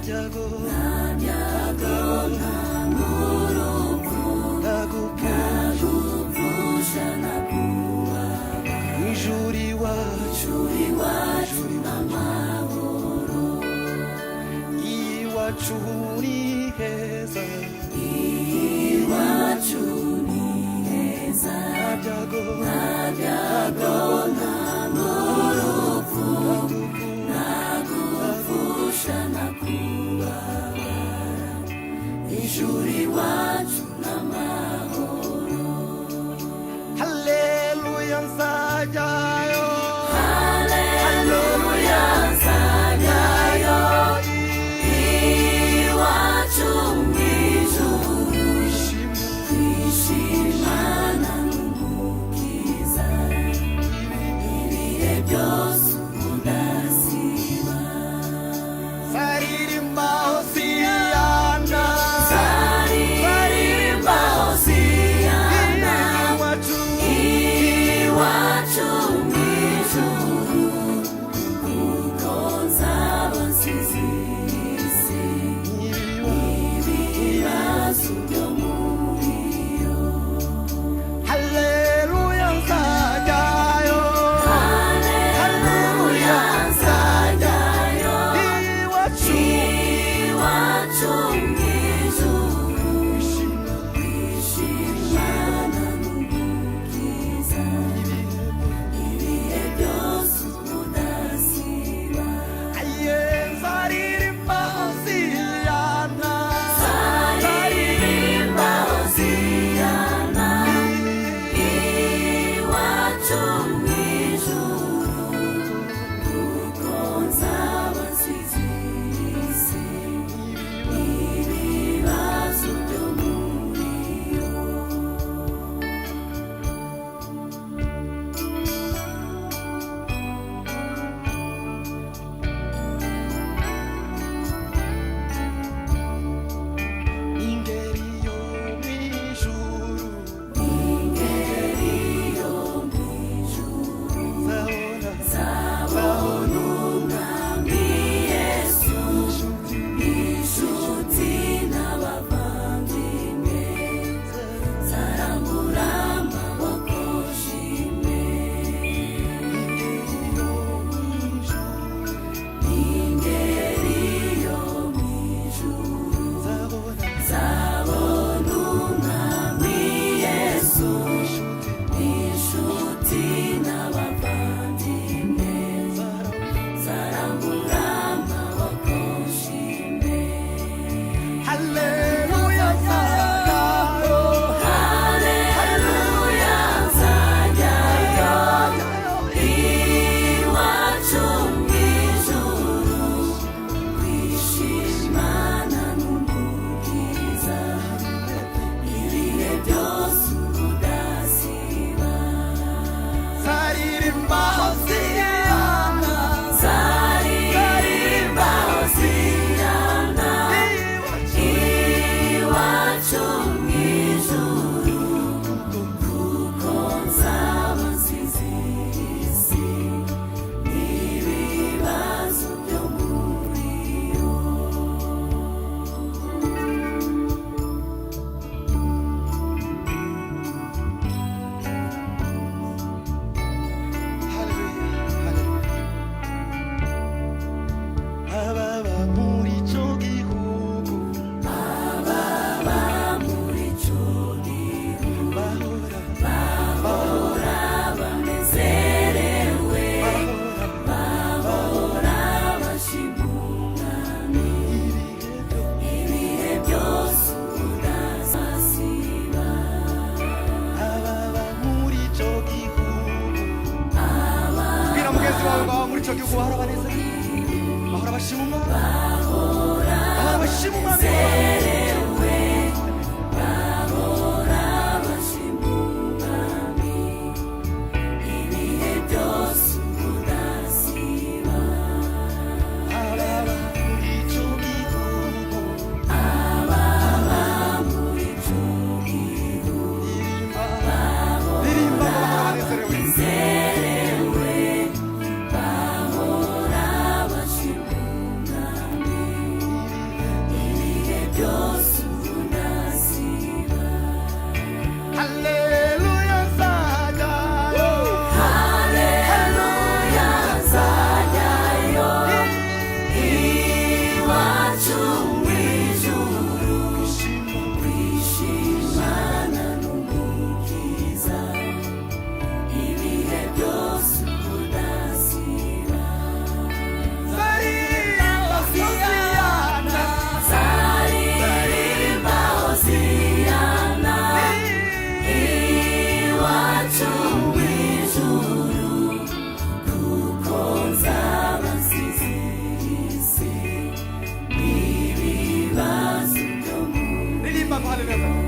Byago, nta byago, nta n'urupfu, nta gupfa, gupfusha na kubabara. Ijuru iwacu, Ijuru iwacu n'amahoro. Iwacu ni heza. Iwacu ni heza. Nta byago, nta byago, nta n'urupfu, nta gupfa, nta gupfusha na kubabara. Ijuru iwacu n'amahoro. Haleluya, nzajyayo. Haleluya, nzajyayo iwacu mu ijuru, kwishimana n'Umukiza ibihe byose ubudasiba. Nzaririmba Hosiyana. Nzaririmba Hosiyana. Iwacu, iwacu mu ijuru, kuko nzaba nsize isi ibibazo byo muri yo. Haleluya, nzajyayo. Haleluya, nzajyayo. Iwacu, iwacu mu ijuru, kwishimana n'Umukiza ibihe byose ubudasiba. Aye, nzaririmba Hosiyana. Nzaririmba Hosiyana iwacu mu ijuru, kuko nzaba nsize isi ibibazo byo muri yo. Ingeri yo mw'ijuru, Ingeri yo mu ijuru, nzabona, nzabona Umwami Yesu, inshuti n'abavandimwe, nzarambura amaboko nshime. Ingeri yo mw'ijuru, Ingeri yo mu ijuru, nzabona, nzabona Umwami Yesu, inshuti n'abavandimwe, nzarambura amaboko nshime. Haleluya, nzajyayo. Haleluya, nzajyayo iwacu mu ijuru, kwishimana n'Umukiza ibihe byose ubudasiba. Nzaririmba Hosiyana. Nzaririmba Hosiyana iwacu mu ijuru, kuko nzaba nsize isi n'ibibazo byo muri yo. Haleluya, haleluya. Ababa muri ico gihugu, Ababa muri ico gihugu, bahora, bahora banezerewe, bahora, bahora bashima Umwami ibihe ibihe byose ubudasiba. Ababa muri ico gihugu. Ababa Bwira mugenzi wawe ngo ababa muri ico gihugu bahora banezerewe, bahora bashima Umwami, bahora bahora bashima Umwami. banezerewe, bahora bashima Umwami ibihe byose ubudasiba. Ababa muri ico gihugu, Ababa muri ico gihugu, ririmba, ririmba ngo bahora banezerewe. banezerewe, bahora bashima Umwami. Haleluya.